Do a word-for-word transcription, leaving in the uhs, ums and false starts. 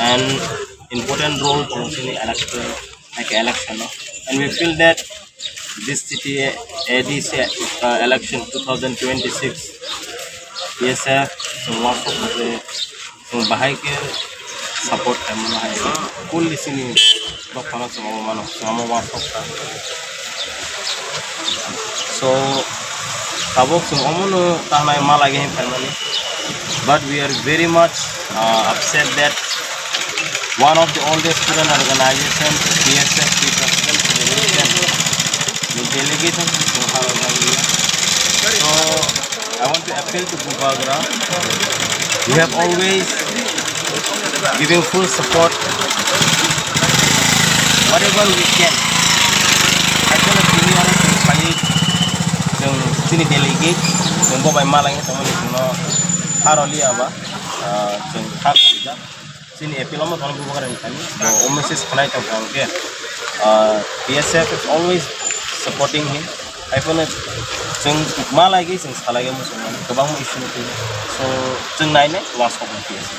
and important role tong chini electoral, like, election no. And we feel that this city A D C, uh, election two thousand twenty-six P S F chwng uansuk kha je chwng bahai khe support khaimano hai fully chini dophano chwng omo mano, chwng omo uansuk kha. So tabuk chwng omono tahnai ma lagi hin phaimani, but we are very much, uh, upset that one of the oldest student organization, P S F, P S F Student Federation, ni delegation chwng harok jagwi. So I want to appeal to Bubagra. We have always giving full support, whatever we can. Actually, chini oro chwng phaiwi, chwng chini delegate, chwng bo bai malai tongmani chwngno haroli aba, ah, chwng thar khamjak. Chini appeal omo thani Bubagra ni thani, bo o message khnai tong kha hwnkhe, ah, P S F is always supporting him. Haiphano chwng malai gwi chwng salai gwi muchungmani kwbangma issue no twi. So chwng nainai uansukmani P S F.